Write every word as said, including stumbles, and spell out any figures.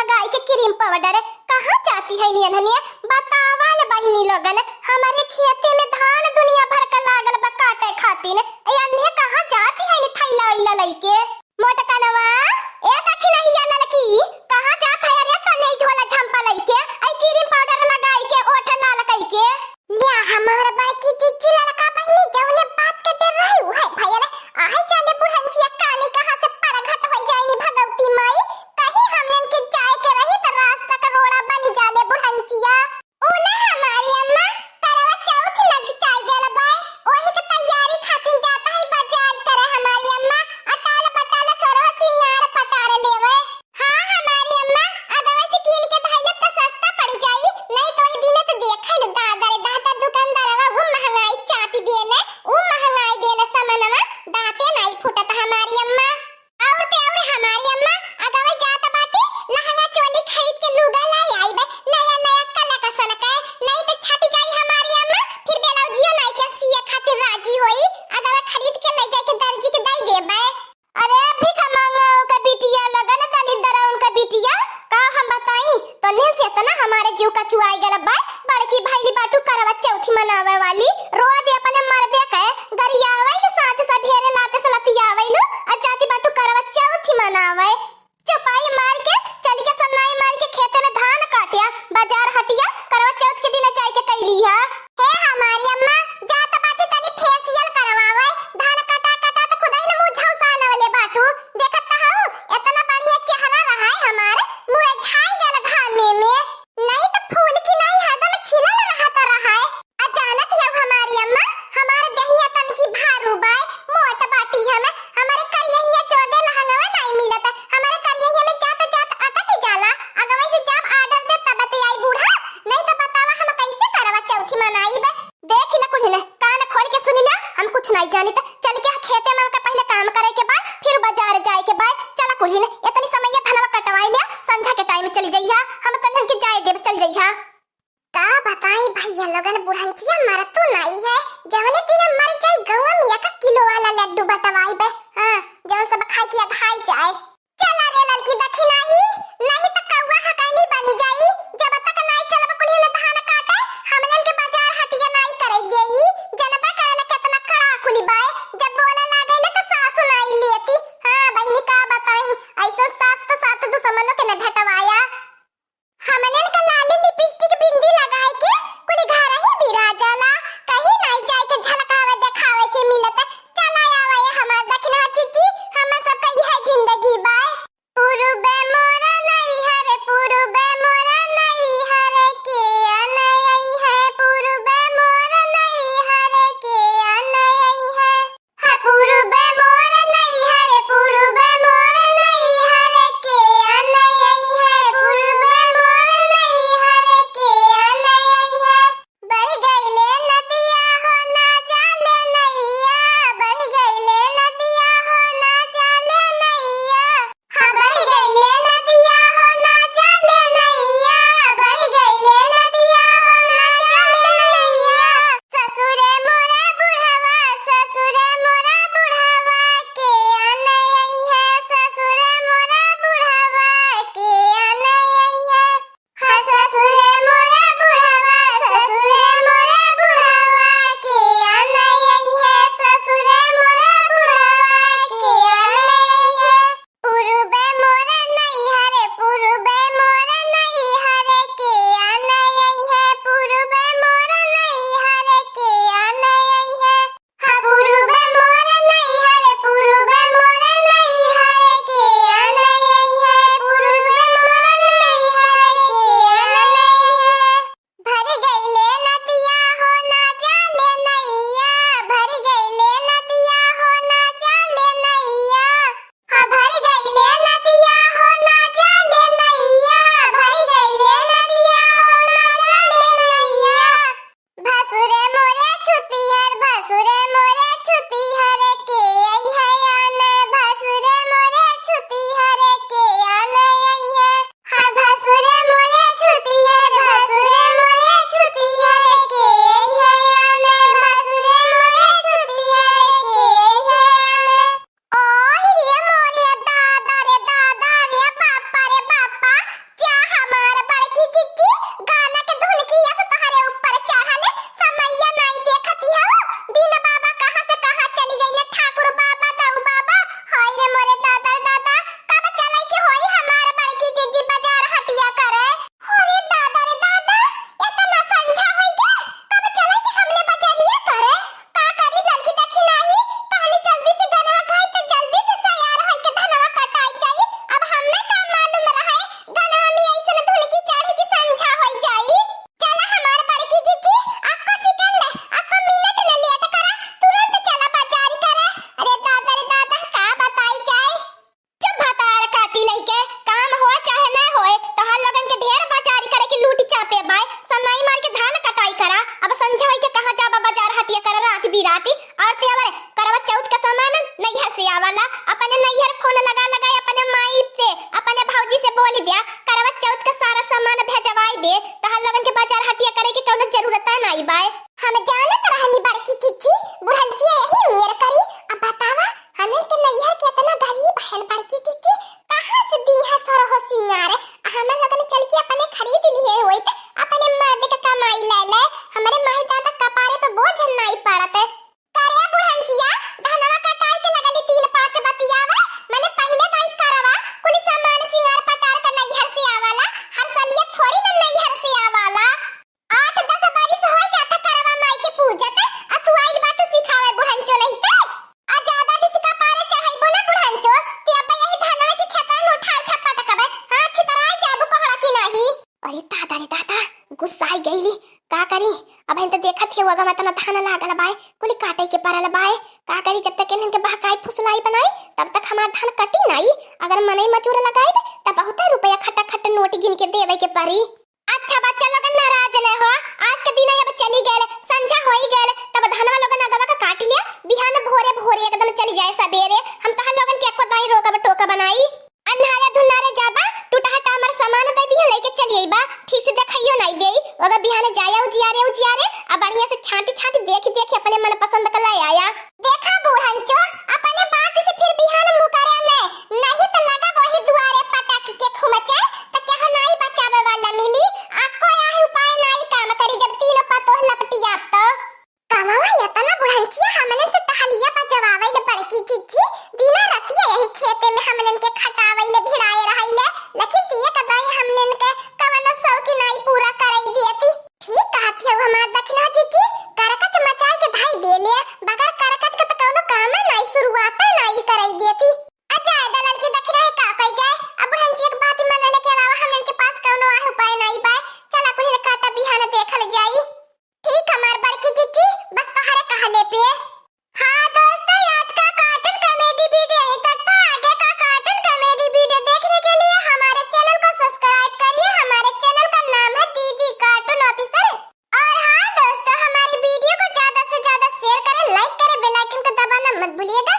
लगाई के cream powder। कहाँ जाती है नियन हनिया? बतावा ले बहिनी लोगन, हमरे खेते में धान दुनिया भर का लागल बा काटे खातिन। ए अन्हे कहाँ जाती है नि थैला वैला लइके? मोटकनवा, ए दखिनहिया ललकी, कहाँ जात है रे तन्हे झोला झंपा लइके? आई cream powder लगाई के ओठ लाल कइके। ल्या हमार बड़की चिच्ची ललका बहिनी, जउने बात के डर रही उहे भयल। आए जाने बुढ़ंचिया कानी कहाँ से परघट होइ जाइनी भगवती माई। कहीं हमनन के जाए के रही त रास्ता का रोड़ा बनी जाले बुढ़ंचिया। उ ना हमारी अम्मा, करवा चौथ नगचाई गल बाय, ओही के तैयारी खातिर जात है बाजार करे हमारी अम्मा। अटाल बटाल सोरह सिंगार पटार लेवे। हाँ हमारी अम्मा, अदवा से कीन के धइले त सस्ता पड़ जाई, नहीं तो ओही दिने त देखे लो दादा रे दादा, दुकानदारवा उ महंगाई चापी देने, उ महंगाई देने समनवा, दांते नाई फूटत हमारी अम्मा। और ते और हमारी अम्मा, अदवा जात बाटी, लहंगा चोली खरीद के लुगा लाई आईबे, नया नया कलेक्शन के, नहीं त छट जाई हमारी अम्मा, फिर ब्लाउजियो नाई के सिए खातिर राजी होई, अदवा खरीद के ले जाके दर्जी के दई देबे। अरे भिखमंगा उनका बिटिया, लगन दलिद्दरा उनका बिटिया, का हम बताई, तन्ने से इतना हमारे जीव का चुआई गल बा। बड़की भइली बाटू करवा चौथी मनावे वाली, रोज अपने मर्दे के गरियावे नु, साँझ सबेरे लाते से लतियावे नु, आ जाती बाटू करवा चौथी मनावे। चुपाई मार के चल के सन्नाई मार के खेते में धान काटिया, बाजार हटिया करवा चौथ के दिन जाए के कैली है। हे हमारी अम्मा, जात बाटी तनी facial करवावे, धान कटा कटा त खुदही न मुँह झौसानवले बाटू। देखत त हऊ, इतना बढ़िया चेहरा रहा है हमार, मुरझाई गल घामे में। नहीं त फूल की नहीं हरदम खिलल रहत रहा है। आ जानत हऊ हमारी अम्मा, हमार देहिया तनकी भारू बाय, मोट बाटी हम, हमारे करियहिया चोदे लहंगवा नहीं मिलत, हमारे करियहिया में जात जात अटक जाला। अगवे से जब order दे तब ते आई बूढ़ा, नहीं त बतावा हम कैसे करवा चौथी मनाई बे। देख ला कुल्हिन, कान खोल के सुनी ला, हम कुछ नहीं जानित। चल के खेते में का पहले काम करे के बाद, फिर बाजार जाए के बाद। चला कुल्हिन, इतनी समय ये धनवा कटवाई लिया, संझा के time चली जइहा, हम तन्हन के जाए देब, चल जइहा। का बताई भैया लोगन, बुढ़ंचिया मरतू नाई है, जवने दिन मर जाई गौवा में एक किलो वाला लड्डू बटवाई बे, हाँ, जौन सब खाई के अघाई जाए। चला रे ललकी दखिनाही, नहीं त कौआ हकैनी बन जाई। जब तक नाई चलब कुल्हिन धान काटे, हमनन के बाजार हटिया नाई करे देई। जनबा करेला केतना कड़ा कुली बाय, जब बोले लागेले त सासु नाई लेती। हाँ बहिनी का बताई, ऐसन सास त सात दुश्मनों के न भेटवाया। हमनन का लाली लिपस्टिक बिंदी लगाए के कुल घर ही बिरा जाला, कहीं नाई जाए के झलकावे देखावे के मिलत। चला आवा ये हमार दखिनहा चिच्ची, हम सब का यह जिंदगी बाय। पूर्वे मोर नैहर, पूर्वे मोर नैहर के अनई है, पूर्वे मोर नैहर के अनई है। हाँ, पूर्वे मोर नैहर, पूर्वे मोर नैहर के अनई है। बोली दिया, करवा चौथ का सारा सामान भेजवाई दे, तहर लोगन के बाजार हटिया करे के कौनो जरूरत नाई बाय। हम जानत रहनी बड़की चिच्ची, बुढ़ंचिया यही मेर करी। अब बतावा, हमन के नैहर के इतना गरीब हन बड़की चिच्ची, कहाँ से दी है सरहो सिंगार? हमन लोगन चल के अपने खरीद लिए होइत, अपने मर्द के कमाई ले ले, हमरे माई दादा कपारे पे बोझ नाई पड़त। करे बुढ़ंचिया, धनवा कटाई के लगली तीन पाँच बतियावा, मने पहिले दाई करवा, कुली सामान सिंगार पटार के नैहर से आवाला, हर सलिया थोड़ी न नैहर से आवाला। आठ दस बारिश हो जाता करवा माई के पूजत, आ तू आइल बाटू सिखावे बुढ़ंचो नहीं ते। आ ज्यादा दिस कपारे चढ़ाइबो ना बुढ़ंचो, ते अब यही धनवा के खेतन उठा उठा पटकबे, हाँ छितराए जाबू पहड़ा की नहीं। अरे दादा रे दादा, गुस्साई गईली, का करी? अब हम तो देखत ही होगा, इतना धान लागल बाय, कुली काटे के परल बाय, का करी? जब तक इनके बहकाई फुसलाई बनाई, तब तक हमार धान कटी नाई। अगर मनई मजूर लगाई, तब बहुत रुपया खटा खट नोट गिन के देवे के परी। अच्छा बच्चा लोगन नाराज न हो, आज के दिन अब चली गए, संझा होई गए, तब धनवा लोगन अगवा का काट लिया, बिहान भोरे भोरे एकदम चली जाए सबेरे, हम तहन लोगन के एको दाई रोकब टोकब नाई। अन्हारे धुन्हारे जाबा, टूटहट हमर सामान दे दिया, लेके चली अइबा, ठीक से देखाइयो नाई देई। अगर बिहाने जाया उजियारे उजियारे, आ बढ़िया से छांटी छांटी देखी देखी अपने मन पसंद का ले आया। देखा बूढ़ंचो, अपने बात से फिर बिहान मुकरे नहीं, नहीं तो लगा वही दुआरे पटक के खुमचे, तो क्या नाई बचावे वाला मिली? आ कोई आही उपाय नाई काम करी जब तीनों पतोह लपटी आप तो। कमवा इतना बुढ़ंचिया हमने से टहलिया बजवावे ले बड़की चिच्ची, दिना रतिया यही खेते में हमनन के खटावे ले भिड़ाए रहाई ले, लेकिन तिये का दाई हमनन के कवनो शौकी नाई पूरा कराई दियती। ठीक कहत हियो हमार दखिना चिच्ची, करकच मचाई के धाई दे ले, बगैर करकच के तो कवनो काम नाई शुरुआत नाई कराई दियती। आ जाए दलाल की दखिना ही का पाई जाए, अब बुढ़ंचिया के बात मानले के अलावा हमनन के पास कवनो आह उपाय नाई बाय। चला कुल काटा बिहान देखल जाई। ठीक हमार बड़की चिच्ची, बस तोहरे कहले पे। हाँ दोस्तों, आज का cartoon comedy video यहीं तक था। आगे का cartoon comedy video देखने के लिए हमारे channel को subscribe करिए। हमारे channel का नाम है दीदी Cartoon Officer। और हाँ दोस्तों, हमारी video को ज्यादा से ज्यादा share करें, like करें, bell icon को दबाना मत भूलिएगा।